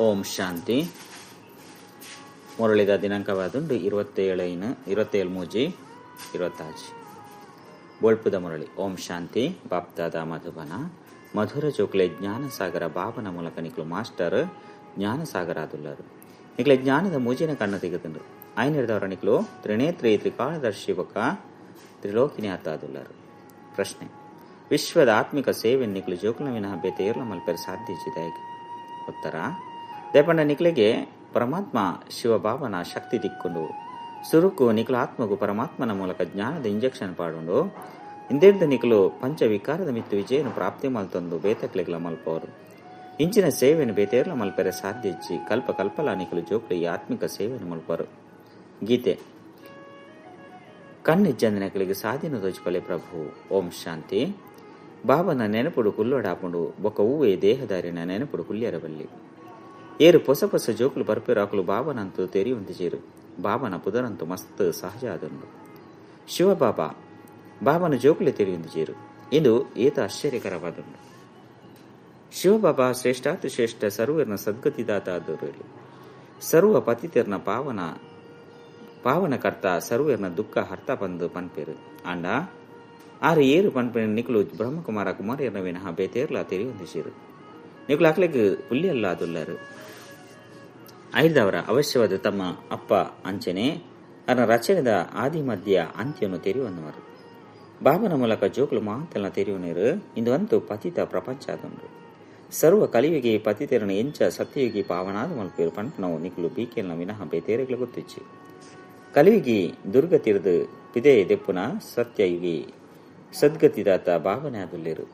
ಓಂ ಶಾಂತಿ. ಮುರಳಿದ ದಿನಾಂಕವಾದುಂಡು 27 ಐನು 27 ಮೂಜಿ 26. ಬೊಳ್ಪುದ ಮುರಳಿ. ಓಂ ಶಾಂತಿ. ಬಾಪ್ದಾದ, ಮಧುಬನ. ಮಧುರ ಜೋಕ್ಲೆ, ಜ್ಞಾನಸಾಗರ ಬಾಬನ ಮೂಲಕ ನಿಕ್ಲು ಮಾಸ್ಟರ್ ಜ್ಞಾನಸಾಗರ ಆದುಲ್ಲರು. ನಿಕ್ಲೆ ಜ್ಞಾನದ ಮೂಜಿನ ಕಣ್ಣು ತೆಗೆದುಂಡು. ಆಯ್ನಿರ್ದವರ ನಿಕ್ಲು ತ್ರಿನೇತ್ರಿ, ತ್ರಿಕಾಲದರ್ಶಿ ಬೊಕ್ಕ ತ್ರಿಲೋಕಿನಿ ಆತಾದುಲ್ಲರು. ಪ್ರಶ್ನೆ: ವಿಶ್ವದ ಆತ್ಮಿಕ ಸೇವೆ ನಿಕ್ಲು ಜೋಕುಲ ವಿನಃ ಬೇತೆ ಏರ್ಲ ಮಲ್ಪೆರೆ ಸಾಧ್ಯ? ಉತ್ತರ: ದೇಪಂಡ ನಿಕ್ಲೆಗೆ ಪರಮಾತ್ಮ ಶಿವಬಾಬನ ಶಕ್ತಿ ದಿಕ್ಕೊಂಡು. ಸುರುಕು ನಿಕ್ಲು ಆತ್ಮಗು ಪರಮಾತ್ಮನ ಮೂಲಕ ಜ್ಞಾನದ ಇಂಜೆಕ್ಷನ್ ಪಾಡುಂಡು. ಇಂದೆರ್ದ ನಿಕ್ಲು ಪಂಚ ವಿಕಾರದ ಮಿತ್ತು ವಿಜಯನು ಪ್ರಾಪ್ತಿ ಮಲ್ತೊಂದು ಬೇತಕ್ಲೆಗ್ಲ ಮಲ್ಪವರು. ಇಂಚಿನ ಸೇವೆಯನ್ನು ಬೇತೇರ್ಲ ಮಲ್ಪೆರೆ ಸಾಧ್ಯ ಇಜ್ಜಿ. ಕಲ್ಪ ಕಲ್ಪಲ ನಿಕ್ಲು ಜೋಕ್ಲು ಈ ಆತ್ಮಿಕ ಸೇವೆಯನ್ನು ಮಲ್ಪರು. ಗೀತೆ: ಕಣ್ಣಿಜ್ಜಂದಿನಕಲಿಗೆ ಸಾಧಿನ ತೋಚಿಪಲೆ ಪ್ರಭು. ಓಂ ಶಾಂತಿ. ಬಾಬನ ನೆನಪುಡು ಕುಲ್ಲೋಡಾಪುಂಡು ಬೊಕ್ಕ ಹೂವೆ ದೇಹದಾರಿನ ನೆನಪುಡು ಕುಲ್ಯರಬಲ್ಲಿ. ಏರು ಪೊಸ ಪೊಸ ಜೋಕುಲು ಬರ್ಪೇರಾಕಲು ಬಾಬನಂತು ತೆರಿಯುಂತಿಜೇರು. ಬಾಬನ ಪುದರಂತು ಮಸ್ತ್ ಸಹಜ ಆದುಂಡು. ಶಿವಬಾಬಾ ಬಾಬನ ಜೋಕುಲೆ ತೆರಿಯುಂತಿಜೇರು. ಇದು ಏತ ಆಶ್ಚರ್ಯಕರವಾದುಂಡು. ಶಿವಬಾಬಾ ಶ್ರೇಷ್ಠಾತಿ ಶ್ರೇಷ್ಠ, ಸರ್ವರ್ನ ಸದ್ಗತಿದಾತ ಆದರು. ಸರ್ವ ಪತಿತರ್ನ ಪಾವನ ಪಾವನಕರ್ತ, ಸರ್ವರ್ನ ದುಃಖ ಹರ್ತ ಪಂದು ಪನ್ಪೇರು. ಆಂಡ ಆರು ಏರು ಪನ್ಪೆ ನಿಕುಲು ಬ್ರಹ್ಮಕುಮಾರ ಕುಮಾರಿಯರ್ನ ವಿನಃ ಬೇತೇರ್ಲ ತೆರಿಯೊಂದಿಸಿರು. ನಿಕುಲು ಅಕ್ಲೆಗ್ ಪುಲ್ಯಲ್ಲ ಅದುಲ್ಲರು. ಐದವರ ಅವಶ್ಯವಾದ ತಮ್ಮ ಅಪ್ಪ ಅಂಚನೆ ಅದರ ರಚನೆದ ಆದಿ ಮಧ್ಯ ಅಂತ್ಯನು ತೆರಿಯುವನ್ನವರು. ಬಾಬನ ಮೂಲಕ ಜೋಕುಲು ಮಾತೆಲ್ಲ ತೆರಿಯುವನೇರು. ಇಂದು ಅಂತೂ ಪತಿತ ಪ್ರಪಂಚ ಆದುಂಡು. ಸರ್ವ ಕಲಿಯುಗಿ ಪತಿತೆರನು ಎಂಚ ಸತ್ಯಯುಗಿ ಪಾವನಾದ ಮಲ್ಪೇರು ಪಂಪನವು ನಿಕುಲು ಬೀಕೆಲ್ನ ವಿನಃ ಬೇತೇರೆಗಳ ಗೊತ್ತಿಚ್ಚಿ. ಕಲಿಯುಗಿ ದುರ್ಗತಿರ್ದು ಪಿದೆ ದೆಪ್ಪುನ ಸತ್ಯಯುಗಿ ಸದ್ಗತಿದಾತ ಭಾವನೆ ಆದುಲ್ಲೇರು.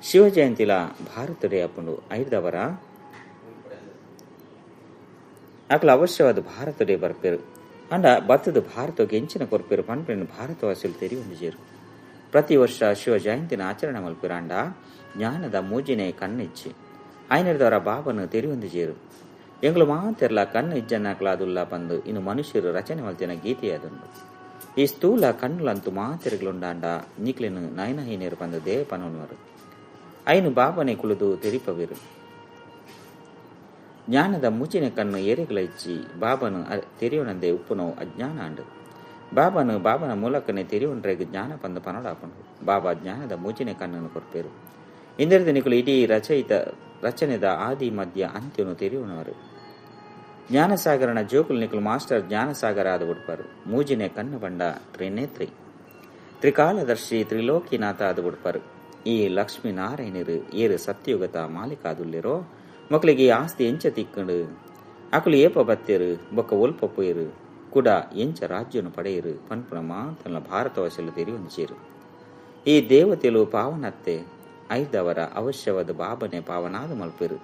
ಶಿವ ಜಯಂತಿಲ ಭಾರತಡೆ ಅಪ್ಪುಂಡು. ಐದವರ ಅಕ್ಲ ಅವಶ್ಯವಾದ ಭಾರತಡೆ ಬರ್ಪೇರು. ಅಂಡ ಬತ್ತದ ಭಾರತಕ್ಕೆ ಎಂಚಿನ ಕೊರ್ಪೇರು ಪನ್ಪೆನ್ ಭಾರತವಾಸಿಲು ತೆರಿಯೊಂದಿಜೇರು. ಪ್ರತಿ ವರ್ಷ ಶಿವ ಜಯಂತಿನ ಆಚರಣೆ ಮಲ್ಪೇರು. ಅಂಡ ಜ್ಞಾನದ ಮೂಜಿನೆ ಕಣ್ಣಿಚ್ಚಿ. ಆಯ್ನದವರ ಬಾಬನು ತೆರಿಯೊಂದಿಜೇರು. ಎಂಗ್ಲು ಮಾತೆರ್ಲ ಕಣ್ಣು ಇಜ್ಜನ್ನಾಕ್ಲಾದುಲ್ಲ ಪಂದು ಇನ್ನು ಮನುಷ್ಯರು ರಚನೆ ಮಲ್ತಿನ ಗೀತೆಯಾದುಂಡು. ಈ ಸ್ಥೂಲ ಕಣ್ಣುಲಂತು ಮಾತೆರುಗಳುಂಡಾಂಡ ನಿಕ್ಲೆನು ನಯನಹೀನರು ಪಂದು ದೇವ ಪನೋನ್ವರು. ಐನು ಬಾಬನೆ ಕುಳಿದು ತೆರಿಪವಿರು. ಜ್ಞಾನದ ಮುಚಿನ ಕಣ್ಣು ಏರೆಗಳ ಇಚ್ಚಿ. ಬಾಬನು ತೆರೆಯುವನಂದೆ ಉಪ್ಪುನವು ಅಜ್ಞಾನ ಅಂಡು. ಬಾಬನು ಬಾಬನ ಮೂಲಕನೇ ತೆರೆಯುವನ್ರೆಗ್ ಜ್ಞಾನ ಪಂದು ಪನೋಡಾಪುಂಡು. ಬಾಬಾ ಜ್ಞಾನದ ಮೂಜಿನ ಕಣ್ಣನ್ನು ಕೊರ್ಪೇರು. ಇಂದಿರದ ನಿಕುಲು ಇಡೀ ರಚಯಿತ ರಚನೆದ ಆದಿ ಮಧ್ಯ ಅಂತ್ಯನು ತೆರೆಯುವನವರು. ಜ್ಞಾನಸಾಗರನ ಜೋಕುಲು ನಿಕುಲು ಮಾಸ್ಟರ್ ಜ್ಞಾನಸಾಗರ ಆದ ಉಡ್ಪಾರು. ಮೂಜಿನೆ ಕಣ್ಣು ಬಂಡ ತ್ರಿನೇತ್ರಿ, ತ್ರಿಕಾಲದರ್ಶಿ, ತ್ರಿಲೋಕಿನಾಥ ಆದ ಉಡ್ಪಾರು. ಈ ಲಕ್ಷ್ಮೀನಾರಾಯಣರು ಏರು ಸತ್ಯುಗತ ಮಾಲೀಕಾದುಲ್ಲಿರೋ ಮಕ್ಕಳಿಗೆ ಈ ಆಸ್ತಿ ಎಂಚ ತಿಕ್ಕಂಡು? ಅಕಲು ಏಪ ಬತ್ತೇರು ಬೊಕ್ಕ ಒಲ್ಪ ಪೋಯರು? ಕೂಡ ಎಂಚ ರಾಜ್ಯನು ಪಡೆಯರು ಪನ್ಪುನ ಮಾತನ್ನ ಭಾರತವಾಸಿಲು ತೆರಿಯೊಂದಿಚೇರು. ಈ ದೇವತೆಲು ಪಾವನತ್ತೆ. ಐದವರ ಅವಶ್ಯವಾದ ಬಾಬನೆ ಪಾವನಾದ ಮಲ್ಪೇರು.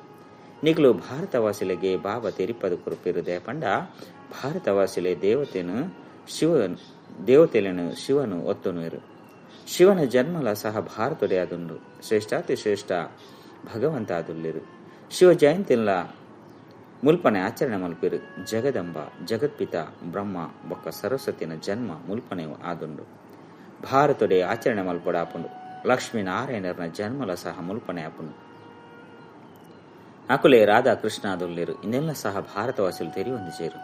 ನಿಕಲು ಭಾರತವಾಸಿಲೆಗೆ ಬಾಬಾ ತೆರಿಪದು ಕೊರ್ಪೇರು. ದೇಪಂಡ ಭಾರತವಾಸಿಲೆ ದೇವತೆನು ಶಿವ ದೇವತೆలను ಶಿವನು ಒತ್ತುನುವರು. ಶಿವನ ಜನ್ಮಲ ಸಹ ಭಾರತೊಡೆ ಆದುಂಡು. ಶ್ರೇಷ್ಠಾತಿ ಶ್ರೇಷ್ಠ ಭಗವಂತ ಆದುಲ್ಲಿರು. ಶಿವ ಜಯಂತಿಲ್ಲ ಮುಲ್ಪನೆ ಆಚರಣೆ ಮಲ್ಪಿರು. ಜಗದಂಬ, ಜಗತ್ಪಿತ ಬ್ರಹ್ಮ ಬೊಕ್ಕ ಸರಸ್ವತಿನ ಜನ್ಮ ಮುಲ್ಪನೆ ಆದುಂಡು. ಭಾರತೊಡೆ ಆಚರಣೆ ಮಲ್ಪೊಡಾಪುಂಡು. ಲಕ್ಷ್ಮೀನಾರಾಯಣರನ ಜನ್ಮಲ ಸಹ ಮುಲ್ಪನೆ ಆಪುಂಡು. ಅಕುಲೆ ರಾಧಾ ಕೃಷ್ಣ ಆದುಲ್ಲೇರು. ಇನ್ನೆಲ್ಲ ಸಹ ಭಾರತವಾಸಿಲು ತೆರಿಯೊಂದಿಜೇರು.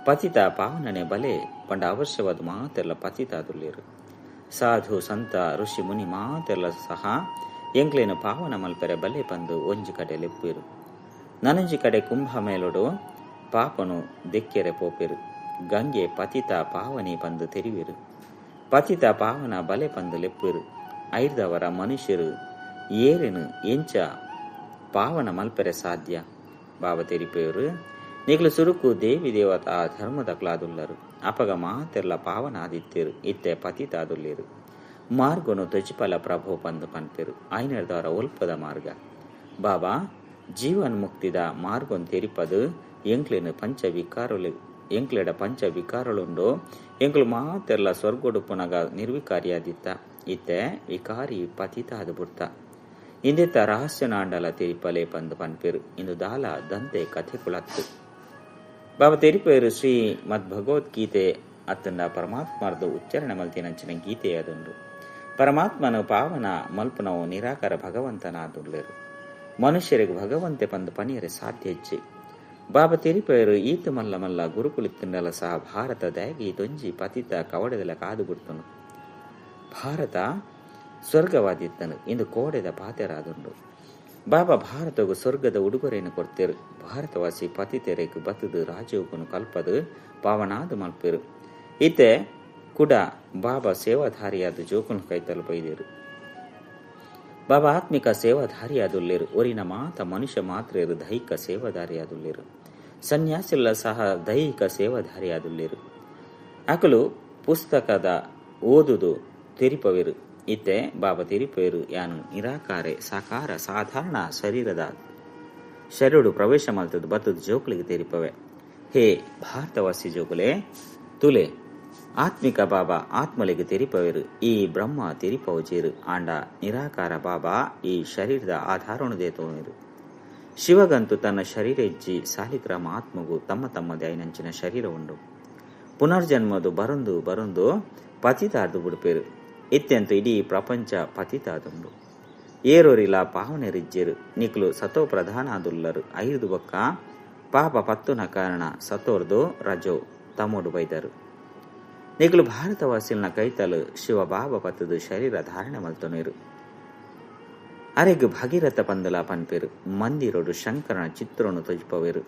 ಪತಿತ ಪಾವನನೆ ಬಲೆ ಪಂಡ ಅವಶ್ಯವಾದ ಮಾತೆಲ್ಲ ಪತಿತ ಆದುಲ್ಲೇರು. ಸಾಧು ಸಂತ ಋಷಿ ಮುನಿ ಮಾತೆಲ್ಲ ಸಹ ಎಂಕ್ಲೇನು ಪಾವನ ಮಲ್ಪೆರೆ ಬಲೆ ಪಂದು ಒಂಜಿ ಕಡೆ ಲೆಪ್ಪೇರು. ನನಂಜಿ ಕಡೆ ಕುಂಭ ಮೇಲೊಡು ಪಾಪನು ದೆಕ್ಕೆರೆ ಪೋಪೆರು. ಗಂಗೆ ಪತಿತ ಪಾವನಿ ಪಂದು ತೆರಿವೆರು. ಪತಿತ ಪಾವನ ಬಲೆ ಪಂದು ಲೆಪ್ಪೇರು. ಐರ್ದವರ ಮನುಷ್ಯರು ಏರೆನು ಎಂಚ ಪಾವನ ಮಲ್ಪೆರೆ ಸಾಧ್ಯ? ಬಾಬಾ ತೆರಿಪೆಯವರು, ನಿಕ್ಲು ಸುರುಕು ದೇವಿ ದೇವತಾ ಧರ್ಮದಕ್ಲಾದುಲ್ಲರು. ಅಪಗ ಮಾತೆರ್ಲ ಪಾವನ ಆದಿತ್ತೇರು. ಇತ್ತೆ ಪತಿತಾದುಲ್ಲೇರು. ಮಾರ್ಗನು ತ್ವಜಿಪಲ ಪ್ರಭು ಪಂದು ಪನ್ಪೆರು. ಆಯ್ನರ್ದವರ ಒಲ್ಪದ ಮಾರ್ಗ? ಬಾಬಾ ಜೀವನ್ ಮುಕ್ತಿದ ಮಾರ್ಗನ್ ತೆರಿಪದು ಎಂಕ್ಲೆನು ಪಂಚ ವಿಕಾರುಲು ಎಂಕ್ಲೆಡ ಪಂಚ ವಿಕಾರಳುಂಡು. ಎಂಕ್ಲು ಮಾತೆರ್ಲ ಸ್ವರ್ಗೊಡುಪುನಗ ನಿರ್ವಿಕಾರಿಯಾದಿತ್ತ. ಇತ್ತೆ ವಿಕಾರಿ ಪತಿತ ಆದ ಬುಡ್ತ. ಇಂದೆತ್ತ ರಹಸ್ಯನಾಂಡಲ ತೆರಿಪಲೆ ಪಂದು ಪನ್ಪೆರು. ಇಂದು ದಾಲ ದಂತೆ ಕಥೆ ಕುಳತ್ತು. ಬಾಬಾ ತೆರಿಪೇರು, ಶ್ರೀ ಮದ್ ಭಗವದ್ಗೀತೆ ಅತ್ತಂಡ ಪರಮಾತ್ಮರ್ದು ಉಚ್ಚಾರಣೆ ಮಲ್ತಿನಂಚಿನ ಗೀತೆ ಅದೊಂದು. ಪರಮಾತ್ಮನು ಪಾವನ ಮಲ್ಪನವು ನಿರಾಕಾರ ಭಗವಂತನಾದುಲ್ಲೇರು. ಮನುಷ್ಯರಿಗೆ ಭಗವಂತೆ ಪಂದು ಪನಿಯರೆ ಸಾಧ್ಯ ಇಜ್ಜಿ. ಬಾಬಾ ತೆರಿಪೇರು ಈತ ಮಲ್ಲ ಮಲ್ಲ ಗುರುಕುಲಿತ್ತಿಂಡಲ ಸಹ ಭಾರತ ದಾಗಿ ತೊಂಜಿ ಪತಿತ ಕವಡೆದಲ ಕಾದು ಬಿಡ್ತನು. ಭಾರತ ಸ್ವರ್ಗವಾದಿತ್ತನು ಇಂದು ಕೋಡೆದ ಪಾತೆರಾದುಂಡು. ಬಾಬಾ ಭಾರತಗು ಸ್ವರ್ಗದ ಉಡುಗೊರೆಯನ್ನು ಕೊಡ್ತೇರು. ಭಾರತವಾಸಿ ಪತಿತೆರೆಗ್ ಬತ್ತದು ರಾಜಯೋಗನು ಕಲ್ಪದು ಪಾವನಾದು ಮಲ್ಪೇರು. ಇತ್ತೆ ಕುಡ ಬಾಬಾ ಸೇವಾಧಾರಿಯಾದ ಜೋಕುನು ಕೈತಲು ಬೈದೇರು. ಬಾಬಾ ಆತ್ಮಿಕ ಸೇವಾಧಾರಿಯಾದುಲ್ಲೇರು. ಒರಿನ ಮಾತ ಮನುಷ್ಯ ಮಾತ್ರೇರು ದೈಹಿಕ ಸೇವಾಧಾರಿಯಾದುಲ್ಲೇರು. ಸನ್ಯಾಸಿಲ್ಲ ಸಹ ದೈಹಿಕ ಸೇವಾಧಾರಿಯಾದುಲ್ಲೇರು. ಅಕಲು ಪುಸ್ತಕದ ಓದುದು ತೆರಿಪವೇರು. ಇತ್ತೆ ಬಾಬಾ ತೆರಿಪೇರು ಯಾನು ನಿರಾಕಾರೆ ಸಾಕಾರ ಸಾಧಾರಣ ಶರೀರದ ಶರೀರು ಪ್ರವೇಶ ಮಲ್ತದ್ದು ಬತ್ತದ ಜೋಕುಲಿಗೆ ತೆರಿಪವೆ. ಹೇ ಭಾರತವಾಸಿ ಜೋಕುಲೆ ತುಲೆ, ಆತ್ಮಿಕ ಬಾಬಾ ಆತ್ಮಲಿಗೆ ತೆರಿಪವೇರು. ಈ ಬ್ರಹ್ಮ ತೆರಿಪವಜೇರು. ಆಂಡ ನಿರಾಕಾರ ಬಾಬಾ ಈ ಶರೀರದ ಆಧಾರಣದೇ ತೋರು. ಶಿವಗಂತು ತನ್ನ ಶರೀರ ಇಜ್ಜಿ. ಸಾಲಿಗ್ರಾಮ ಆತ್ಮಗೂ ತಮ್ಮ ತಮ್ಮದೇ ಐನಂಚಿನ ಶರೀರ ಉಂಡು. ಪುನರ್ಜನ್ಮದು ಬರಂದು ಬರಂದು ಪತಿತಾರ್ದು ಬಿಡುಪೇರು. ಇತ್ಯಂತು ಇಡೀ ಪ್ರಪಂಚ ಪತಿತಾದುಂಡು. ಏರೋರಿಲ ಪಾವನೆರಿಜ್ಜೇರು. ನಿಕ್ಲು ಸತೋ ಪ್ರಧಾನ ಆದುಲ್ಲರು. ಐದು ಬೊಕ್ಕ ಪಾಪ ಪತ್ತುನ ಕಾರಣ ಸತೋರ್ದು ರಜೋ ತಮೋಡು ಬೈದರು. ನಿಕ್ಲು ಭಾರತವಾಸಿಲ್ನ ಕೈತಲು ಶಿವ ಬಾಬಾ ಪತ್ತದು ಶರೀರ ಧಾರಣೆ ಮಲ್ತೊನೇರು. ಅರೆಗ್ ಭಗೀರಥ ಪಂದಲ ಪನ್ಪೇರು. ಮಂದಿರೋಡು ಶಂಕರನ ಚಿತ್ರನು ತೊಜಿಪವೇರು.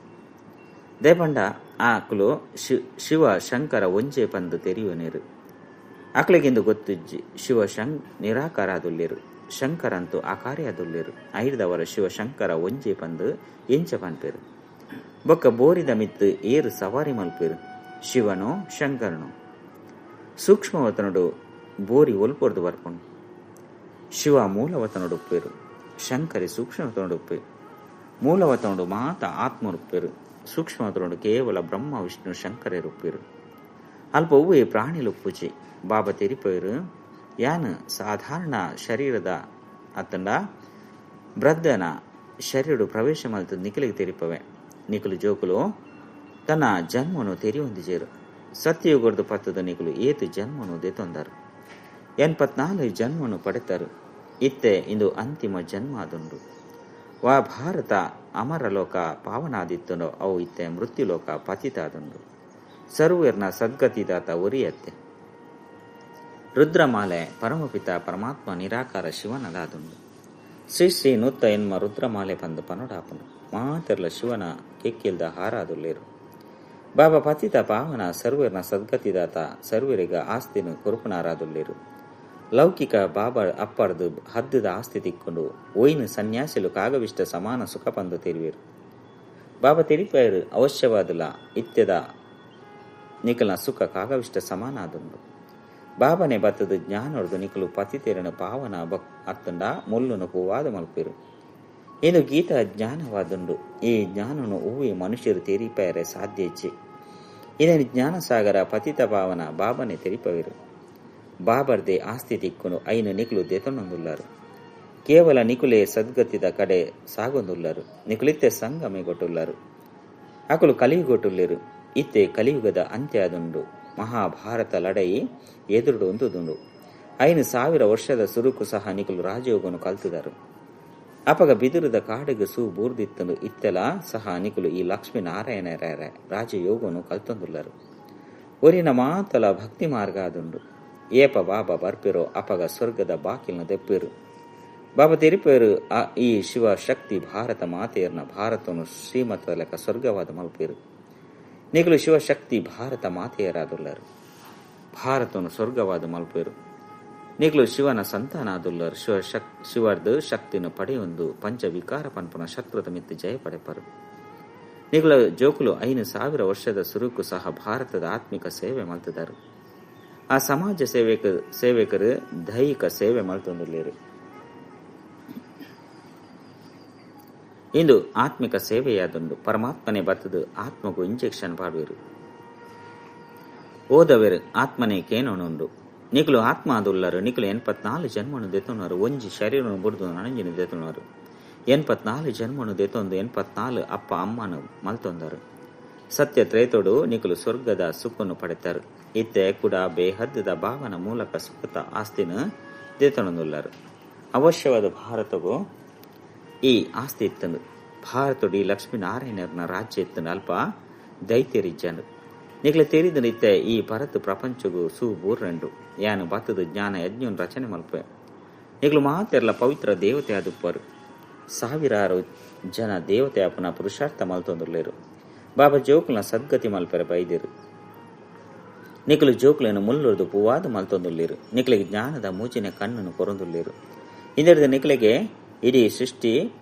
ದೇಪಂಡ ಆಕುಲು ಶಿವ ಶಂಕರ ಒಂಜೆ ಪಂದು ತೆರಿಯುನೇರು. ಅಕ್ಲೆಗೆಂದು ಗೊತ್ತಿಜ್ಜಿ ಶಿವ ನಿರಾಕಾರ ಆದುಲ್ಲೇರು, ಶಂಕರಂತೂ ಆಕಾರ್ಯಾದುಲ್ಲೇರು. ಐದವರ ಶಿವಶಂಕರ ಒಂಜೆ ಪಂದು ಎಂಚ ಪನ್ಪೇರು. ಬೊಕ್ಕ ಬೋರಿದ ಮಿತ್ತು ಏರು ಸವಾರಿ ಮಲ್ಪೇರು. ಶಿವನೋ ಶಂಕರನೋ? ಸೂಕ್ಷ್ಮವತನುಡು ಬೋರಿ ಒಲ್ಪೊರ್ದು ಬರ್ಪುಂಡು. ಶಿವ ಮೂಲವತನುಡುಪ್ಪೇರು, ಶಂಕರಿ ಸೂಕ್ಷ್ಮವತನುಡುಪ್ಪೆ. ಮೂಲವತನುಡು ಮಾತ ಆತ್ಮರುಪ್ಪೇರು, ಸೂಕ್ಷ್ಮವತನುಡು ಕೇವಲ ಬ್ರಹ್ಮ ವಿಷ್ಣು ಶಂಕರರುಪ್ಪೇರು. ಅಲ್ಪ ಒವ್ವೇ ಪ್ರಾಣಿಲುಪ್ಪುಜಿ. ಬಾಬಾ ತೆರಿಪೇರು ಯಾನ್ ಸಾಧಾರಣ ಶರೀರದ ಅತ್ತಂಡ ಬ್ರದ್ದನ ಶರೀರಡು ಪ್ರವೇಶ ಮಲ್ತು ನಿಖಲಿಗೆ ತೆರಿಪವೆ. ನಿಖಲು ಜೋಕುಲು ತನ್ನ ಜನ್ಮನು ತೆರಿಯೊಂದಿಜೇರು. ಸತ್ಯಯುಗರ್ದು ಪತ್ತದ ನಿಖಲು ಏತು ಜನ್ಮನು ದೆತೊಂದರು. 84 ಜನ್ಮನು ಪಡೆತರು. ಇತ್ತೆ ಇಂದು ಅಂತಿಮ ಜನ್ಮ ಅದುಂಡು. ವಾ ಭಾರತ ಅಮರಲೋಕ ಪಾವನಾದಿತ್ತನೋ ಅವು ಇತ್ತೆ ಮೃತ್ಯುಲೋಕ ಪತಿತಾದುಂಡು. ಸರ್ವೇರ್ನ ಸದ್ಗತಿದಾತ ಒರಿಯತ್ತೆ. ರುದ್ರಮಾಲೆ ಪರಮಪಿತ ಪರಮಾತ್ಮ ನಿರಾಕಾರ ಶಿವನದಾದುಂಡು. ಶ್ರೀ ಶ್ರೀ ನೂತ್ತ ಎನ್ಮ ರುದ್ರಮಾಲೆ ಪಂದು ಪನೊಡಾಪನು. ಮಾತೆರ್ಲ ಶಿವನ ಕೆಕ್ಕಿಲ್ದ ಹಾರಾದುಲ್ಲೇರು. ಬಾಬಾ ಪತಿತ ಪಾವನ ಸರ್ವೇರ್ನ ಸದ್ಗತಿದಾತ ಸರ್ವರಿಗ ಆಸ್ತಿನ ಕೊರುಪುನಾರಾದುಲ್ಲೇರು. ಲೌಕಿಕ ಬಾಬಾ ಅಪ್ಪರ್ದು ಹದ್ದದ ಆಸ್ತಿ ತಿಕ್ಕೊಂಡು ಒಯ್ನು ಸನ್ಯಾಸಿಲು ಕಾಗವಿಷ್ಟ ಸಮಾನ ಸುಖ ಪಂದು ತೆರಿವೇರು. ಬಾಬಾ ತೆರಿಪೇರು ಅವಶ್ಯವಾದಲ ಇತ್ಯದ ನಿಖಲ್ನ ಸುಖ ಕಾಗವಿಷ್ಟ ಸಮಾನ ಆದುಂಡು. ಬಾಬನೆ ಬತ್ತದ ಜ್ಞಾನೊರ್ದು ನಿಖಲು ಪತಿತೆರನು ಪಾವನ ಬಕ್ ಅತ್ತಂಡ ಮುಲ್ಲುನು ಹೂವಾದ ಮಲ್ಪೇರು. ಇದು ಗೀತಾ ಜ್ಞಾನವಾದುಂಡು. ಈ ಜ್ಞಾನನು ಹೂವಿ ಮನುಷ್ಯರು ತೆರಿಪೇರೆ ಸಾಧ್ಯ ಇಚ್ಛೆ. ಇದನ್ನು ಜ್ಞಾನಸಾಗರ ಪತಿತ ಪಾವನ ಬಾಬನೆ ತೆರಿಪವೇರು. ಬಾಬರ್ದೆ ಆಸ್ತಿ ತಿಕ್ಕುನು ಐನು ನಿಖಲು ದೆತೊಂದುಲ್ಲಾರು. ಕೇವಲ ನಿಕುಲೆ ಸದ್ಗತಿದ ಕಡೆ ಸಾಗೊಂದುಲ್ಲಾರು. ನಿಕುಲಿತ್ತೆ ಸಂಗಮೆ ಗೊಟ್ಟುಲ್ಲಾರು. ಅಕುಲು ಕಲಿಯುಗೊಟ್ಟುಲ್ಲೇರು. ಇತ್ತೆ ಕಲಿಯುಗದ ಅಂತ್ಯ ಆದುಂಡು. ಮಹಾಭಾರತ ಲಡೈ ಎದುರುಡು ಒಂದುದುಂಡು. 5000 ವರ್ಷದ ಸುರುಕು ಸಹ ನಿಕುಲು ರಾಜಯೋಗನು ಕಲ್ತುದರು. ಅಪಗ ಬಿದುರದ ಕಾಡಿಗೆ ಸೂ ಬೂರ್ದಿತ್ತನು. ಇತ್ತೆಲ ಸಹ ನಿಕುಲು ಈ ಲಕ್ಷ್ಮೀನಾರಾಯಣರ ರಾಜಯೋಗನು ಕಲ್ತೊಂದುಲ್ಲರು. ಒರಿನ ಮಾತಲ ಭಕ್ತಿ ಮಾರ್ಗ ಆದುಂಡು. ಏಪ ಬಾಬಾ ಬರ್ಪಿರೋ ಅಪಗ ಸ್ವರ್ಗದ ಬಾಕಿಲ್ನ ದೆಪ್ಪಿರು. ಬಾಬಾ ತೆರಿಪೇರು ಈ ಶಿವ ಶಕ್ತಿ ಭಾರತ ಮಾತೆಯರ್ನ ಭಾರತವನ್ನು ಶ್ರೀಮತದ ಲೆಕ್ಕ ಸ್ವರ್ಗವಾದ ಮಲ್ಪೇರು. ನಿಕುಲು ಶಿವಶಕ್ತಿ ಭಾರತ ಮಾತೆಯರಾದುಲ್ಲರು. ಭಾರತವನ್ನು ಸ್ವರ್ಗವಾದ ಮಲ್ಪೇರು. ನಿಕುಲು ಶಿವನ ಸಂತಾನ ಆದುಲ್ಲರು. ಶಿವರ್ದು ಶಕ್ತಿಯನ್ನು ಪಡೆಯೊಂದು ಪಂಚವಿಕಾರ ಪನ್ಪನ ಶತ್ರುತ ಮಿತ್ತು ಜಯ ಪಡೆಪರು. ನಿಕುಲ ಜೋಕುಲು 5000 ವರ್ಷದ ಸುರುಕು ಸಹ ಭಾರತದ ಆತ್ಮಿಕ ಸೇವೆ ಮಲ್ತದರು. ಆ ಸಮಾಜ ಸೇವಕರು ದೈಹಿಕ ಸೇವೆ ಮಲ್ತೊಂದುಲ್ಲೇರು. ಇಂದು ಆತ್ಮಿಕ ಸೇವೆಯಾದುಂಡು. ಪರಮಾತ್ಮನೆ ಬತ್ತದು ಆತ್ಮಗೂ ಇಂಜೆಕ್ಷನ್ ಪಾಡುವರು. ಓದವೆರು ಆತ್ಮನೇ ಕೇನೋನುಂಡು. ನಿಕುಲು ಆತ್ಮ ಆದುಲ್ಲರು. ನಿಕುಲು 84 ಜನ್ಮನು ದೆತೊನರು. ಒಂಜಿ ಶರೀರನು ಬುಡ್ದು ನನಂಜಿನ ದೆತೊನರು. 84 ಜನ್ಮನು ದೆತೊಂದು 84 ಅಪ್ಪ ಅಮ್ಮನು ಮಲ್ತೊಂದರು. ಸತ್ಯ ತ್ರೇತೋಡು ನಿಕುಲು ಸ್ವರ್ಗದ ಸುಖನ್ನು ಪಡೆತರು. ಇತ್ತೆ ಕೂಡ ಬೇಹದ್ದದ ಭಾವನ ಮೂಲಕ ಸುಖತ ಆಸ್ತಿನ ದೆತೊನೊಂದುಲ್ಲರು. ಅವಶ್ಯವಾದ ಭಾರತವು ಈ ಆಸ್ತಿ ಇತ್ತಂದು. ಭಾರತೊಡಿ ಲಕ್ಷ್ಮೀನಾರಾಯಣನ ರಾಜ್ಯ ಇತ್ತಂದು ಅಲ್ಪ ದೈತ್ಯರಿಜ್ಜಂಡು. ನಿಕ್ಲೆ ತೆರಿದ ಇತ್ತೆ ಈ ಭರತ್ ಪ್ರಪಂಚಗು ಸೂಬೂರ್ರೆಂಡು ಯಾನು ಬತ್ತದ ಜ್ಞಾನ ಯಜ್ಞನ್ ರಚನೆ ಮಲ್ಪೆ. ನಿಕ್ಲು ಮಾತೆರ್ಲ ಪವಿತ್ರ ದೇವತೆ ಆದುಪ್ಪರು. ಸಾವಿರಾರು ಜನ ದೇವತೆ ಅಪನ ಪುರುಷಾರ್ಥ ಮಲ್ತೊಂದುಲ್ಲೇರು. ಬಾಬಾ ಜೋಕುಲ್ನ ಸದ್ಗತಿ ಮಲ್ಪೆರೆ ಬೈದಿರು. ನಿಕ್ಲು ಜೋಕುలను ಮುಲ್ಲುರ್ದು ಪೂವಾದ ಮಲ್ತೊಂದುಲ್ಲೇರು. ನಿಕ್ಲೆಗೆ ಜ್ಞಾನದ ಮೂಚಿನ ಕಣ್ಣನ್ನು ಕೊರೊಂದುಲ್ಲೇರು. ಇಂದೆರ್ದ ನಿಕ್ಲೆಗೆ ಇಡೀ ಸೃಷ್ಟಿ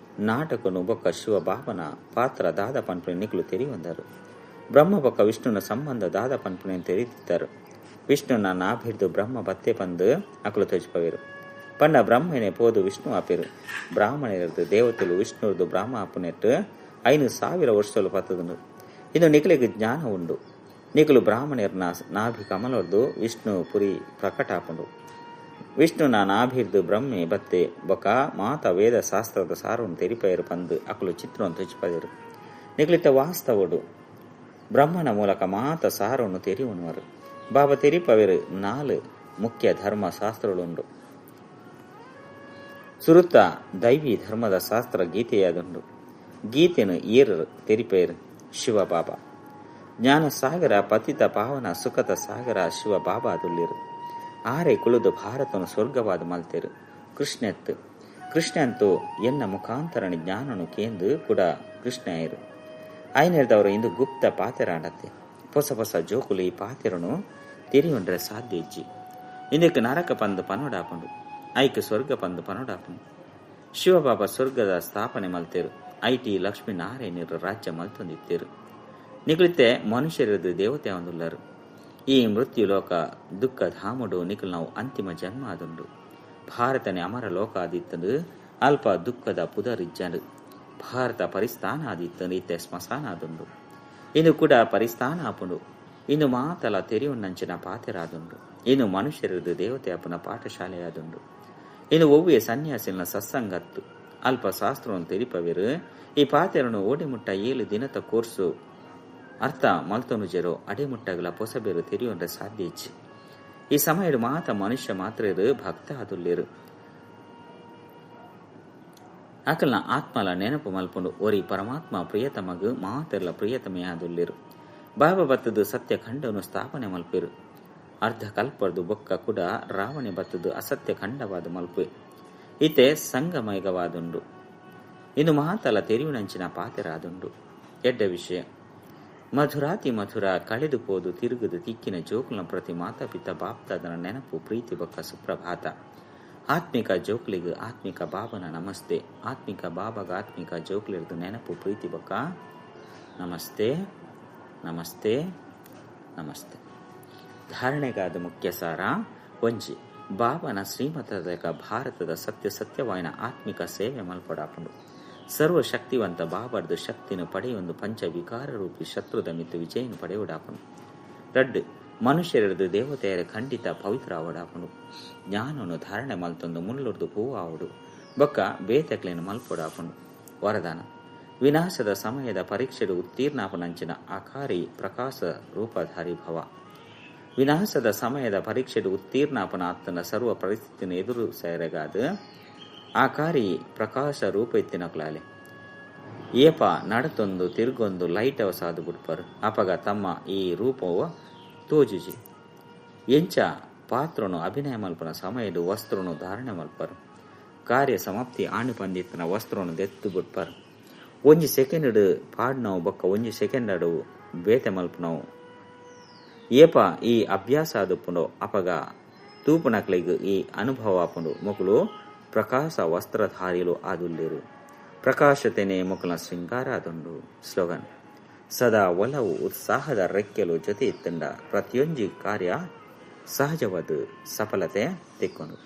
ನಾಟಕನು ಬೊಕ್ಕ ಶಿವ ಬಾಬನ ಪಾತ್ರ ದಾದ ಪನ್ಪುನೆ ನಿಕ್ಲು ತೆರಿವಂದರು. ಬ್ರಹ್ಮ ಬೊಕ್ಕ ವಿಷ್ಣುನ ಸಂಬಂಧ ದಾದ ಪನ್ಪುನೆ ತೆರಿದಿದ್ದರು. ವಿಷ್ಣುನ ನಾಭಿರ್ದು ಬ್ರಹ್ಮ ಬತ್ತೆ ಪಂದು ಅಕಲು ತೋಜಿಪವೇರು. ಪಂಡ ಬ್ರಹ್ಮನೆ ಪೋದು ವಿಷ್ಣು ಆಪೇರು. ಬ್ರಾಹ್ಮಣರದು ದೇವತೆಲು ವಿಷ್ಣುರ್ದು ಬ್ರಹ್ಮ ಆಪುನೆಟ್ಟು 5000 ವರ್ಷಲು ಪತ್ತದನು. ಇನ್ನು ನಿಕ್ಲೆಗೆ ಜ್ಞಾನ ಉಂಡು. ನಿಕಲು ಬ್ರಾಹ್ಮಣರ್ನ ನಾಭಿ ಕಮಲರ್ದು ವಿಷ್ಣು ಪುರಿ ಪ್ರಕಟ ಆಪುಂಡು. ವಿಷ್ಣುನ ನಾಭಿರ್ದು ಬ್ರಹ್ಮೆ ಬತ್ತೆ ಬೊಕ ಮಾತ ವೇದ ಶಾಸ್ತ್ರದ ಸಾರವನ್ನು ತೆರಿಪಯರು ಪಂದು ಅಕಲು ಚಿತ್ರವನ್ನು ತೋಜಿಪದರು. ನಿಕ್ಲಿತ ವಾಸ್ತವಡು ಬ್ರಹ್ಮನ ಮೂಲಕ ಮಾತ ಸಾರವನ್ನು ತೆರಿಯುವನುವರು. ಬಾಬಾ ತೆರಿಪವೇರು 4 ಮುಖ್ಯ ಧರ್ಮ ಶಾಸ್ತ್ರಗಳುಂಡು. ಸುರುತ್ತ ದೈವಿ ಧರ್ಮದ ಶಾಸ್ತ್ರ ಗೀತೆಯಾದುಂಡು. ಗೀತೆನು ಏರು ತೆರಿಪೇರು ಶಿವ ಬಾಬಾ. ಜ್ಞಾನ ಸಾಗರ ಪತಿತ ಪಾವನ ಸುಖದ ಸಾಗರ ಶಿವ ಬಾಬಾ ಅದುಲ್ಲಿರು. ಆರೆ ಕುಳಿದು ಭಾರತನು ಸ್ವರ್ಗವಾದ ಮಲ್ತೇರು. ಕೃಷ್ಣೆತ್ತು ಕೃಷ್ಣಂತೂ ಎನ್ನ ಮುಖಾಂತರನ ಜ್ಞಾನನು ಕೇಂದು ಕೂಡ ಕೃಷ್ಣ ಆಯರು. ಆಯ್ನೇರ್ದವರು ಇಂದು ಗುಪ್ತ ಪಾತೆರಾಡತ್ತೆ. ಹೊಸ ಹೊಸ ಜೋಕುಲು ಈ ಪಾತೆರನು ತೆರಿಯೊಂಡ್ರೆ ಸಾಧ್ಯ ಇಜ್ಜಿ. ಇಂದಕ್ಕೆ ನರಕ ಪಂದು ಪನೋಡಾಪುಂಡು, ಐಕ್ ಸ್ವರ್ಗ ಪಂದು ಪನೋಡಾಪುಂಡು. ಶಿವಬಾಬಾ ಸ್ವರ್ಗದ ಸ್ಥಾಪನೆ ಮಲ್ತೇರು. IT ಲಕ್ಷ್ಮೀನಾರಾಯಣರು ರಾಜ್ಯ ಮಲ್ತೊಂದಿತ್ತೇರು. ನಿಕಲಿತೆ ಮನುಷ್ಯರದು ದೇವತೆ ಒಂದುಲ್ಲರು. ಈ ಮೃತ್ಯು ಲೋಕ ದುಃಖ ಧಾಮುಡು ನಿಕಲ್ ನಾವು ಅಂತಿಮ ಜನ್ಮ ಆದುಂಡು. ಭಾರತನೇ ಅಮರ ಲೋಕ ಆದಿತ್ತಂದು ಅಲ್ಪ ದುಃಖದ ಪುದರಿಜ್ಜಂಡು. ಭಾರತ ಪರಿಸ್ಥಾನ ಆದಿತ್ತಂದು ಇತ್ತೆ ಸ್ಮಶಾನ ಆದುಂಡು. ಇನ್ನು ಕೂಡ ಪರಿಸ್ಥಾನ ಆಪುಂಡು. ಇನ್ನು ಮಾತಲ ತೆರೆಯುಣ್ಣಂಚಿನ ಪಾತೆರಾದುಂಡು. ಇನ್ನು ಮನುಷ್ಯರದು ದೇವತೆ ಅಪನ ಪಾಠಶಾಲೆ ಆದುಂಡು. ಇನ್ನು ಒವ್ವೆ ಸನ್ಯಾಸಿನ ಸತ್ಸಂಗತ್ತು ಅಲ್ಪ ಶಾಸ್ತ್ರವನ್ನು ತೆರಿಪವೇರು. ಈ ಪಾತೆರನು ಓಡಿಮುಟ್ಟ 7 ದಿನದ ಕೋರ್ಸು ಅರ್ಥ ಮಲ್ತನು ಜರೋ ಅಡೆಮುಟ್ಟಗಲ ಪೊಸಬೇರು ತೆರಿಯೊಂಡ್ರೆ ಸಾಧ್ಯ ಇಚ್ಚಿ. ಈ ಸಮಯಡು ಮಾತ ಮನುಷ್ಯ ಮಾತ್ರೇರು ಭಕ್ತ ಆದುಲ್ಲೇರು. ಅಕಲ್ನ ಆತ್ಮಲ ನೆನಪು ಮಲ್ಪುಂಡು. ಒರಿ ಪರಮಾತ್ಮ ಪ್ರಿಯತಮಗು ಮಾತೆರ್ಲ ಪ್ರಿಯತಮೇ ಆದುಲ್ಲೇರು. ಬಾಬಾ ಬತ್ತದು ಸತ್ಯ ಖಂಡವನ್ನು ಸ್ಥಾಪನೆ ಮಲ್ಪೇರು. ಅರ್ಧ ಕಲ್ಪರ್ದು ಬೊಕ್ಕ ಕೂಡ ರಾವಣೆ ಬತ್ತದು ಅಸತ್ಯ ಖಂಡವಾದ ಮಲ್ಪೆ. ಇತೆ ಸಂಗಮಯಗವಾದುಂಡು. ಇನ್ನು ಮಹಾತಲ ತೆರಿಯುನಂಚಿನ ಪಾತೆರಾದುಂಡು. ಎಡ್ಡ ವಿಷಯ ಮಧುರಾತಿ ಮಧುರ ಕಳೆದು ಪೋದು ತಿರುಗುದು ತಿಕ್ಕಿನ ಜೋಕುಲನ ಪ್ರತಿ ಮಾತಾ ಪಿತ ಬಾಪ್ತಾದನ ನೆನಪು ಪ್ರೀತಿ ಬೊಕ್ಕ ಸುಪ್ರಭಾತ. ಆತ್ಮಿಕ ಜೋಕ್ಲಿಗೆ ಆತ್ಮಿಕ ಬಾಬನ ನಮಸ್ತೆ. ಆತ್ಮಿಕ ಬಾಬಾಗ ಆತ್ಮಿಕ ಜೋಕ್ಲಿರ್ದು ನೆನಪು ಪ್ರೀತಿ ಬೊಕ್ಕ ನಮಸ್ತೆ ನಮಸ್ತೆ ನಮಸ್ತೆ. ಧಾರಣೆಗಾದ ಮುಖ್ಯ ಸಾರ ಒಂಜಿ ಬಾಬನ ಶ್ರೀಮತದ ಭಾರತದ ಸತ್ಯ ಸತ್ಯವಾಯಿನ ಆತ್ಮಿಕ ಸೇವೆ ಮಲ್ಪಡಾಪುಂಡು. ಸರ್ವಶಕ್ತಿವಂತ ಬಾಬರ್ದು ಶಕ್ತಿನ ಪಡೆಯೊಂದು ಪಂಚ ವಿಕಾರ ರೂಪಿ ಶತ್ರುದ ಮಿತ್ತು ವಿಜಯನ ಪಡೆಯುಡಾಪುಂಡು. ರಡ್ಡು ಮನುಷ್ಯರದು ದೇವತೆಯರ ಖಂಡಿತ ಪವಿತ್ರ ಆವಡಾಪುಂಡು. ಜ್ಞಾನವನ್ನು ಧಾರಣೆ ಮಲ್ತೊಂದು ಮುಲ್ಲುರ್ದು ಹೂವು ಆವಡು ಬೊಕ್ಕ ಬೇತಕ್ಲೇನು ಮಲ್ಪೊಡಾಪುಂಡು. ವರದಾನ ವಿನಾಶದ ಸಮಯದ ಪರೀಕ್ಷೆಡು ಉತ್ತೀರ್ಣಾಪನಂಚಿನ ಆಕಾರಿ ಪ್ರಕಾಶ ರೂಪಧಾರಿ ಭವ. ವಿನಾಶದ ಸಮಯದ ಪರೀಕ್ಷೆಡು ಉತ್ತೀರ್ಣಾಪನ ಆತನ ಸರ್ವ ಪರಿಸ್ಥಿತಿನ ಎದುರು ಸೇರಗಾದ ಆಕಾರಿ ಪ್ರಕಾಶ ರೂಪ ಎತ್ತಿನಕ್ಲಾಲೆ. ಏಪ ನಡತೊಂದು ತಿರುಗೊಂದು ಲೈಟ್ ಅವಸಾದು ಬಿಡ್ಪರು. ಅಪಗ ತಮ್ಮ ಈ ರೂಪವು ತೋಜುಜಿ. ಎಂಚ ಪಾತ್ರನು ಅಭಿನಯ ಮಲ್ಪನ ಸಮಯಡು ವಸ್ತ್ರನು ಧಾರಣೆ ಮಲ್ಪರು. ಕಾರ್ಯ ಸಮಾಪ್ತಿ ಆಣು ಪಂದಿತ್ತನ ವಸ್ತ್ರನು ದೆತ್ತು ಬಿಡ್ಪರು. ಒಂಜಿ ಸೆಕೆಂಡ್ ಪಾಡ್ನವು ಬೊಕ್ಕ ಒಂಜಿ ಸೆಕೆಂಡ್ ಅಡು ಬೇತೆ ಮಲ್ಪನವು. ಏಪ ಈ ಅಭ್ಯಾಸ ಆದುಪ್ಪುಂಡು ಅಪಗ ತೂಪುನಕ್ಲೆಗ್ ಈ ಅನುಭವ ಆಪುಂಡು. ಮೊಕುಲು ಪ್ರಕಾಶ ವಸ್ತ್ರಧಾರಿಲು ಆದುಲ್ಲೇರು. ಪ್ರಕಾಶತೆನೆ ಮೊಕಲ ಶೃಂಗಾರ ಆದುಂಡು. ಸ್ಲೋಗನ್ ಸದಾ ಒಲವು ಉತ್ಸಾಹದ ರೆಕ್ಕೆಲು ಜೊತೆ ಇತ್ತಂಡ ಪ್ರತಿಯೊಂಜಿ ಕಾರ್ಯ ಸಹಜವಾದ ಸಫಲತೆ ತಿಕ್ಕೊಂಡು.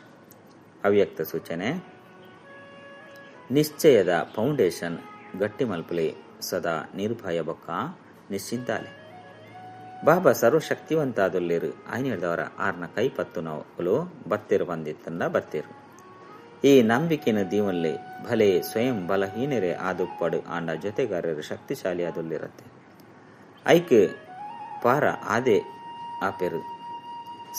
ಅವ್ಯಕ್ತ ಸೂಚನೆ ನಿಶ್ಚಯದ ಫೌಂಡೇಶನ್ ಗಟ್ಟಿ ಮಲ್ಪಲೆ ಸದಾ ನಿರ್ಭಯ ಬೊಕ್ಕ ನಿಶ್ಚಿಂತಾಲೆ. ಬಾಬಾ ಸರ್ವಶಕ್ತಿವಂತಾದುಲ್ಲೇರು. ಆಯ್ನೇಳ್ದವರ ಆರ್ನ ಕೈ ಪತ್ತು ನಾವು ಬತ್ತೇರು ಬಂದಿತ್ತಂಡ ಬತ್ತೇರು. ಈ ನಂಬಿಕೆನ ದೀವನ್ಲೆ ಭಲೆ ಸ್ವಯಂ ಬಲಹೀನರೇ ಆದುಪ್ಪಡು ಆಂಡ ಜೊತೆಗಾರರು ಶಕ್ತಿಶಾಲಿ ಆದುಲ್ಲಿರತ್ತೆ. ಐಕ್ ಪಾರ ಆದೆ ಆಪೆರು.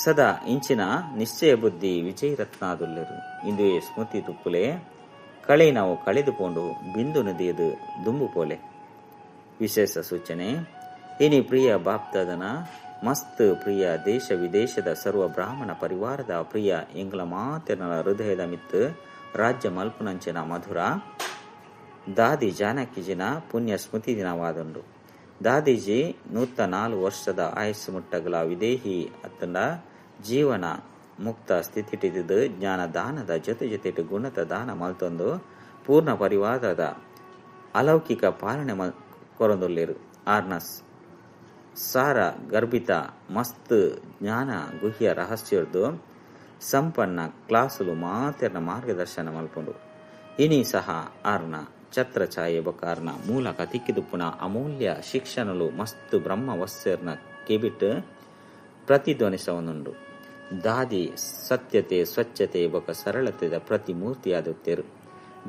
ಸದಾ ಇಂಚಿನ ನಿಶ್ಚಯ ಬುದ್ಧಿ ವಿಜಯರತ್ನ ಆದುಲ್ಲೇರು. ಇಂದುವೆ ಸ್ಮೃತಿ ತುಪ್ಪುಲೆ. ಕಳೆಯಿನವು ಕಳೆದುಕೊಂಡು ಬಿಂದು ನದಿಯದು ದುಂಬು ಪೋಲೆ. ವಿಶೇಷ ಸೂಚನೆ: ಇನಿ ಪ್ರಿಯ ಬಾಪ್ದಾದನ ಮಸ್ತ್ ಪ್ರಿಯ ದೇಶ ವಿದೇಶದ ಸರ್ವ ಬ್ರಾಹ್ಮಣ ಪರಿವಾರದ ಪ್ರಿಯ ಎಂಗ್ಲ ಮಾತೆರ್ನ ಹೃದಯದ ಮಿತ್ತು ರಾಜ್ಯ ಮಲ್ಪುನಂಚಿನ ಮಧುರ ದಾದಿ ಜಾನಕಿಜಿನ ಪುಣ್ಯ ಸ್ಮೃತಿ ದಿನವಾದುಂಡು. ದಾದಿಜಿ 104 ವರ್ಷದ ಆಯಸ್ಸು ಮುಟ್ಟಗಲ ವಿದೇಹಿ ಅತ್ತಂಡ ಜೀವನ ಮುಕ್ತ ಸ್ಥಿತಿಟಿದ್ದು ಜ್ಞಾನ ದಾನದ ಜೊತೆ ಜೊತೆ ಗುಣತ ದಾನ ಮಲ್ತೊಂದು ಪೂರ್ಣ ಪರಿವಾರದ ಅಲೌಕಿಕ ಪಾಲನೆ ಕೊರೊಂದುಲ್ಲೆರ್. ಆರ್ನ ಸಾರ ಗರ್ಭಿತ ಮಸ್ತ್ ಜ್ಞಾನ ಗುಹ್ಯ ರಹಸ್ಯರ್ದು ಸಂಪನ್ನ ಕ್ಲಾಸುಲು ಮಾತೆರ್ನ ಮಾರ್ಗದರ್ಶನ ಮಲ್ಪುಂಡು. ಇನಿ ಸಹ ಆರ್ನ ಛತ್ರಛಾಯೆ ಬೊಕ್ಕ ಆರ್ನ ಮೂಲಕ ತಿಕ್ಕಿದುಪ್ಪುನ ಅಮೂಲ್ಯ ಶಿಕ್ಷಣಲು ಮಸ್ತ್ ಬ್ರಹ್ಮ ವಸ್ಸೆರ್ನ ಕೆಬಿಟ್ ಪ್ರತಿಧ್ವನಿಸವನುಂಡು. ದಾದಿ ಸತ್ಯತೆ, ಸ್ವಚ್ಛತೆ ಬೊಕ್ಕ ಸರಳತೆದ ಪ್ರತಿಮೂರ್ತಿಯಾದುತ್ತೇರು.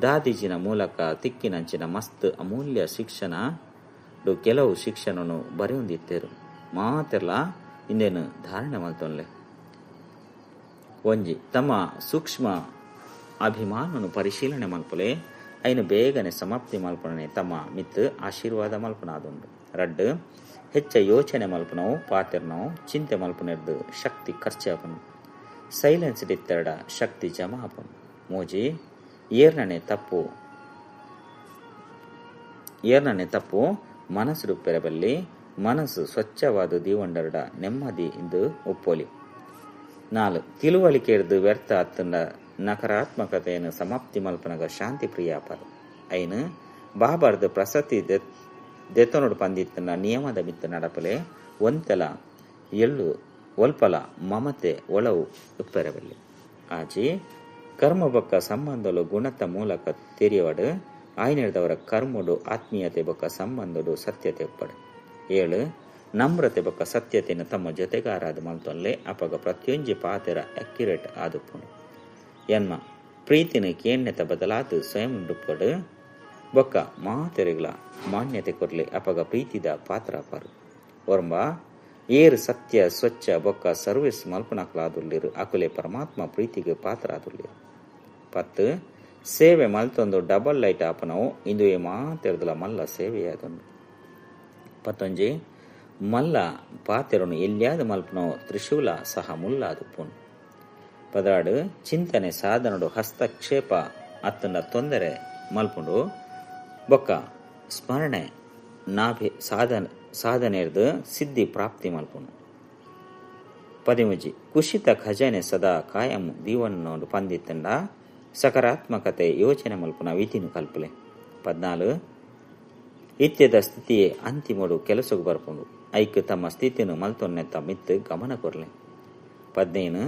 ದಾದಿಜಿನ ಮೂಲಕ ತಿಕ್ಕಿನಂಚಿನ ಮಸ್ತ್ ಅಮೂಲ್ಯ ಶಿಕ್ಷಣ ಕೆಲವು ಶಿಕ್ಷಣನು ಬರೆಯೊಂದಿತ್ತೇರು. ಮಾತೆರ್ಲ ಇಂದೇನು ಧಾರಣೆ ಮಲ್ತೊನ್ಲೆ. ಒಂಜಿ ತಮ್ಮ ಸೂಕ್ಷ್ಮ ಅಭಿಮಾನನು ಪರಿಶೀಲನೆ ಮಲ್ಪಲೆ ಐನು ಬೇಗನೆ ಸಮಾಪ್ತಿ ಮಲ್ಪನೆ ತಮ್ಮ ಮಿತ್ತು ಆಶೀರ್ವಾದ ಮಲ್ಪನಾದುಂಡು. ರಡ್ಡು ಹೆಚ್ಚ ಯೋಚನೆ ಮಲ್ಪನವು ಪಾತೆರ್ನವು ಚಿಂತೆ ಮಲ್ಪನೆರ್ದು ಶಕ್ತಿ ಖರ್ಚಾಪನು. ಸೈಲೆನ್ಸ್ ಡಿತ್ತೆರಡ ಶಕ್ತಿ ಜಮಾ ಆಪನು. ಮೋಜಿ ಏರ್ನನೆ ತಪ್ಪು ಮನಸ್ಸು ಪೆರಬಲ್ಲಿ ಮನಸ್ಸು ಸ್ವಚ್ಛವಾದ ದೀವಂಡರಡ ನೆಮ್ಮದಿ ಎಂದು ಒಪ್ಪೋಲಿ. 4 ತಿಳುವಳಿಕೆ ವ್ಯರ್ಥ ಅತ್ತಂಡ ನಕಾರಾತ್ಮಕತೆಯನ್ನು ಸಮಾಪ್ತಿ ಮಲ್ಪನಗ ಶಾಂತಿ ಪ್ರಿಯಾಪರ್. 5 ಬಾಬಾರ್ದು ಪ್ರಸತಿ ದೆತ್ತನೋಡು ಪಂದಿತ್ತನ ನಿಯಮದ ಮಿತ್ತ ನಡಪಲೆ ಒಂತೆಲ ಎಳ್ಳು ಒಲ್ಪಲ ಮಮತೆ ಒಳವು ಉಪ್ಪೆರಬಲ್ಲಿ. 6 ಕರ್ಮ ಬೊಕ್ಕ ಸಂಬಂಧಲು ಗುಣತ ಮೂಲಕ ತೆರೆಯವಡು ಆಯ್ನೆಡ್ದವರ ಕರ್ಮಡು ಆತ್ಮೀಯತೆ ಬೊಕ್ಕ ಸಂಬಂಧಡು ಸತ್ಯತೆ ಒಪ್ಪಡು. 7 ನಮ್ರತೆ ಬೊಕ್ಕ ಸತ್ಯತೆಯನ್ನು ತಮ್ಮ ಜೊತೆಗಾರಾದ ಮಲ್ತೊಲ್ಲೆ ಅಪಗ ಪ್ರತಿಯೊಂಜಿ ಪಾತೆರ ಅಕ್ಯುರೇಟ್ ಆದುಪ್ಪುಂಡು. 8 ಪ್ರೀತಿನ ಕೇಣ್ಯತ ಬದಲಾದ ಸ್ವಯಂ ಡುಪ್ಪಡು ಬೊಕ್ಕ ಮಾತೆರೆಗಳ ಮಾನ್ಯತೆ ಕೊರ್ಲೆ ಅಪಗ ಪ್ರೀತಿದ ಪಾತ್ರ ಪಾರು. 9 ಏರು ಸತ್ಯ ಸ್ವಚ್ಛ ಬೊಕ್ಕ ಸರ್ವಿಸ್ ಮಲ್ಪನಕ್ಲಾದುಲ್ಲಿರು ಅಕುಲೆ ಪರಮಾತ್ಮ ಪ್ರೀತಿಗೆ ಪಾತ್ರ ಆದುಲ್ಲಿರು. 10 ಸೇವೆ ಮಲ್ತೊಂದು ಡಬಲ್ ಲೈಟ್ ಆಪನವು ಇಂದುವೆ ಮಾತೆರ್ದಲ ಮಲ್ಲ ಸೇವೆಯಾದೊಂದು. 11 ಮಲ್ಲ ಪಾತೆರನು ಎಲ್ಲಿಯಾದ ಮಲ್ಪನವು ತ್ರಿಶೂಲ ಸಹ ಮುಲ್ಲಾದುಪ್ಪುನು. 16 ಚಿಂತನೆ ಸಾಧನಡು ಹಸ್ತಕ್ಷೇಪ ಅತ್ತಂಡ ತೊಂದರೆ ಮಲ್ಪುಂಡು ಬೊಕ್ಕ ಸ್ಮರಣೆ ನಾಭಿ ಸಾಧನೆರ್ದು ಸಿದ್ಧಿ ಪ್ರಾಪ್ತಿ ಮಲ್ಪುಂಡು. 13 ಕುಶಿತ ಖಜಾನೆ ಸದಾ ಕಾಯಂ ದೀವನ್ನೋಡು ಪಂದಿತ್ತಂಡ ಸಕಾರಾತ್ಮಕತೆ ಯೋಚನೆ ಮಲ್ಪುನ ವಿಧಿನು ಕಲ್ಪಲೆ. 14 ಇತ್ಯದ ಸ್ಥಿತಿಯೇ ಅಂತಿಮಡು ಕೆಲಸಕ್ಕೆ ಬರ್ಪುಂಡು ಐಕ್ ತಮ್ಮ ಸ್ಥಿತಿಯನ್ನು ಮಲ್ತೊನ್ನೆತ್ತ ಮಿತ್ತು ಗಮನ ಕೊರ್ಲೆ. 15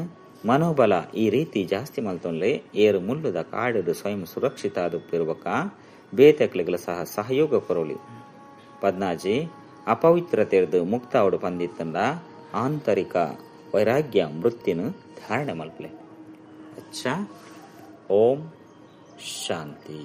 ಮನೋಬಲ ಈ ರೀತಿ ಜಾಸ್ತಿ ಮಲ್ತೊನ್ಲೆ ಏರು ಮುಳ್ಳುದ ಕಾಡು ಸ್ವಯಂ ಸುರಕ್ಷಿತ ಆದುಪ್ಪಿರುವಕ ಬೇತಕ್ಲೆಗಳ ಸಹ ಸಹಯೋಗ ಕೊರೊಲಿ. 14 ಅಪವಿತ್ರತೆರ್ದು ಮುಕ್ತಾವಡು ಪಂದಿತ್ತಂಡ ಆಂತರಿಕ ವೈರಾಗ್ಯ ಮೃತ್ಯುನು ಧಾರಣೆ ಮಲ್ಪಲೆ. ಅಚ್ಚಾ, ಓಂ ಶಾಂತಿ.